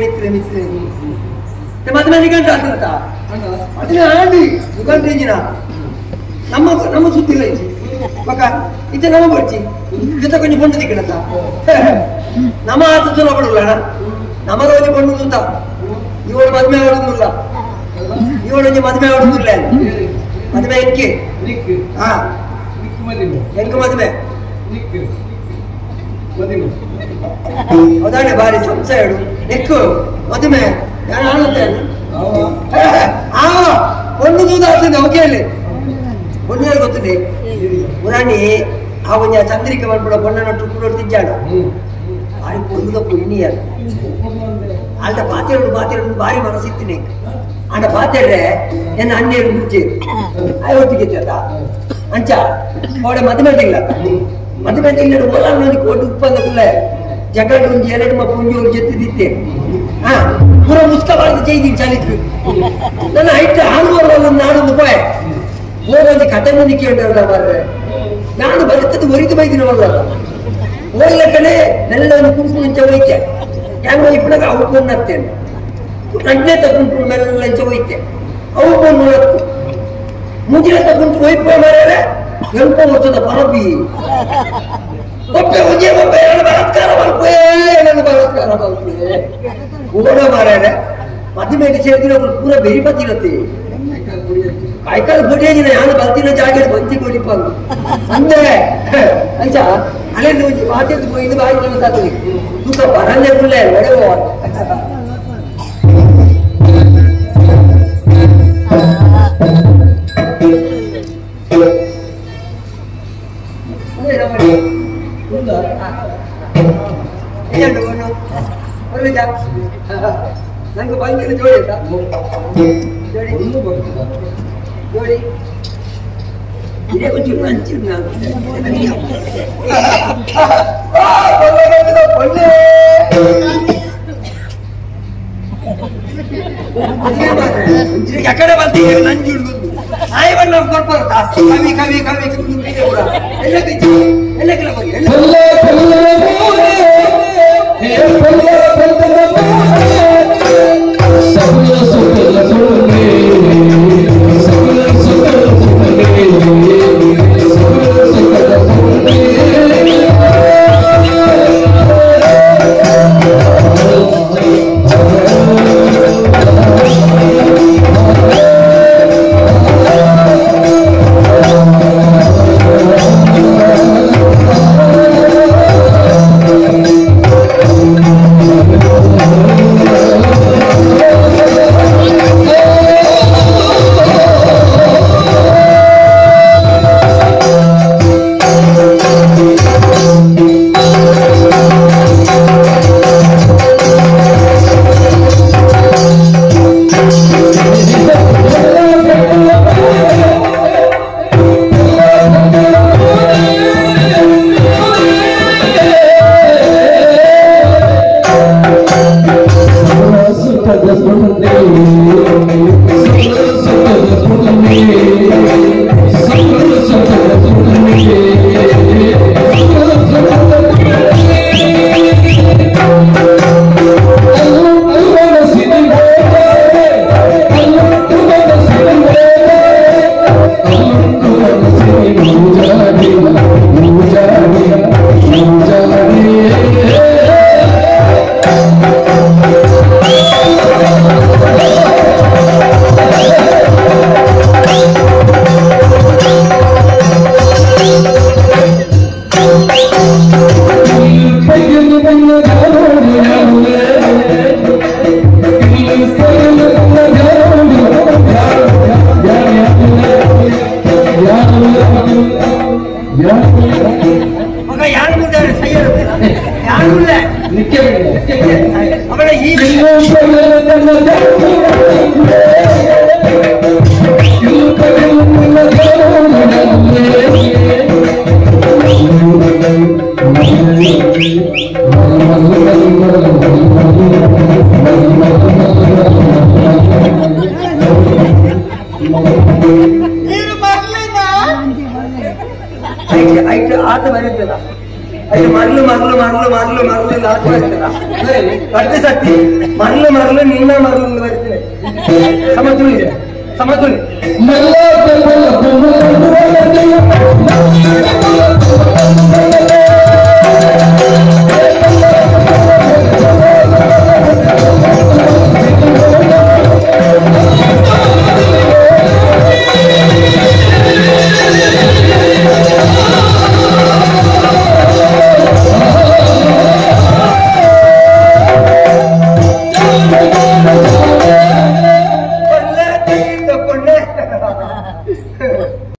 ಮಿತ್ರೆ ಮಿತ್ರೆ ಮಿತ್ರೆ ಮದುವೆ ನಿಗಂಟ ಆಗ್ತದ ಮದುವೆ ಆಂಡಿ ನಿಗಂಟ ಇಂಜಿನ ನಮ್ಮ ನಮ್ಮ ಸುದ್ದಿಲ್ಲ ಇಜ್ಜಿ ಬಕ ಇತ್ತೆ ನಮ್ಮ ಬರ್ಚಿ ಜೊತೆ ಕೊಂಚ ಪೊಂಡು ದಿಕ್ಕಣತ ನಮ್ಮ ಆತ ಸುಲ ಪಡಲ್ಲ ನಮ್ಮ ರೋಜಿ ಪೊಂಡು ಅಂತ ಇವಳು ಮದುವೆ ಆಡೋದಿಲ್ಲ ಇವಳೊಂಜಿ ಮದುವೆ ಆಡೋದಿಲ್ಲ ಮದುವೆ ಎಕ್ಕೆ ಹಾ ಎಂಕ ಮದುವೆ ಅದಾನೆ ಬಾರಿ ಸಂಶಯ ಹೇಳು ನೆಕ್ಕು ಮದುವೆ ನಾನು ಆಡುತ್ತೆ ಆ ಒಂದು ದೂದ ಆಗ್ತದೆ ಅವಕ್ಕೆ ಹೇಳಿ ಒಂದು ಗೊತ್ತದೆ ಪುರಾಣಿ ಆ ಒಂಜ ಚಂದ್ರಿಕೆ ಮಾಡ್ಬಿಡ ಬೊಣ್ಣನ ಟುಕ್ಕುಡೋಡು ತಿಂಜಾಣ ಬಾರಿ ಪೊಂದುದ ಪುಣ್ಣಿಯರ್ ಅಲ್ದ ಪಾತೆರಡು ಪಾತೆರಡು ಬಾರಿ ಮನಸ್ಸಿತ್ತಿನಿ ಅಂಡ ಪಾತೆಡ್ರೆ ಎನ್ನ ಅಣ್ಣೇರು ಮುಂಚೆ ಐವತ್ತಿಗೆ ಅಂಚ ಅವಳ ಮದುವೆ ತಿಂಗಳ ಮದುವೆ ತಿಂಗಳು ಒಲಾನ್ ಕೋಟಿ ಉಪ್ಪಂದ ಜಗಡ್ ಒಂಜಿ ಎರಡು ಮಪ್ಪು ಒಂಜಿ ಒಂದು ಜೊತೆ ಹಾ ಪೂರ ಮುಸ್ಕ ಬಾರ್ದು ಚೈದಿ ಚಾಲಿತ್ರು ನನ್ನ ಐಟ್ ಆಳುವಲ್ಲ ನಾಡೊಂದು ಪೋಯೆ ಹೋಗೊಂದು ಕತೆ ಮುಂದೆ ಕೇಳ್ತಾರ ಮಾರ್ರೆ ನಾನು ಬದುಕದ್ದು ಒರಿದು ಬೈದಿನವಲ್ಲ ಹೋಗ್ಲ ಕಡೆ ನೆಲ್ಲ ಒಂದು ಕುಂಪು ಮುಂಚೆ ಹೋಯ್ತೆ ನಾನು ಹೋಯ್ಪುನಾಗ ಅವು ಕೊಂಡತ್ತೇನೆ ರಡ್ನೇ ತಗೊಂಡು ಮೆಲ್ಲ ಇಂಚ ಹೋಯ್ತೆ ಅವು ಕೊಂಡು ಹತ್ತು ಮುಂಜಿನ ತಗೊಂಡು ಹೋಯ್ಪೋ ಮಾರ್ರೆ ಎಲ್ಪ ವರ್ಷದ ಪರಬಿ ಒಬ್ಬೆ ಒಂಜೇ ಒಬ್ಬೆ ಎರಡು ಬಲಾತ್ಕಾರ ಮಲ್ಪೇ ನನ್ನ ಬಲಾತ್ಕಾರ ಮಲ್ಪೇ ಓಡ ಮಾರ್ರೆ ಮದುವೆಗೆ ಸೇರಿದ್ರೆ ಒಬ್ರು ಪೂರ ಬೆರಿ ಬತ್ತಿರತ್ತೆ ಕಾಯ್ಕಾಲ ಪೊಡಿಯಾಗಿನ ಯಾನು ಬರ್ತಿನ ಜಾಗ ಬಂತಿ ಕೊಡಿಪ ಅಂದ್ರೆ ಅಂಚ ಅಲ್ಲೆಲ್ಲ ಒಂಜಿ ಮಾತೆದ್ದು ಇದು ಬಾಯಿ ಮನಸ್ಸಾಗ್ತದೆ ತೂಕ ಬರಲ್ಲೇ ಕುಳ್ಳೆ ಒಡೆ ನಂಗೆ ಬಂದಿಲ್ಲ ಜೋಡಿ ಆಯ್ತಾ ಜೋಡಿ ಜೋಡಿ ಇದೇ ಒಂಚೂರು ನಂಚೂರು ನಾನು ಎಕಡೆ ಬಂತೀವಿ ನಂಜುಂಡು ಆಯ್ ಬಣ್ಣ ಕೊಡ್ಬಾರ್ದು ಕವಿ ಕವಿ ಕವಿ ಎಲ್ಲ ಎಲ್ಲ ಆತ ಬರುತ್ತಲ್ಲ. ಐದು ಮರಳು ಮರಳು ಮರಳು ಮರಳು ಮರಳು ನಾಲ್ಕು ಕಟ್ಟು ಸತ್ತಿ ಮರಳು ಮರಳು ನಿನ್ನ ಮರಳು ಬರ್ತೀನಿ. ಸಮತುಳಿ ಸಮತುಳಿ. ಮಲ್ಲ.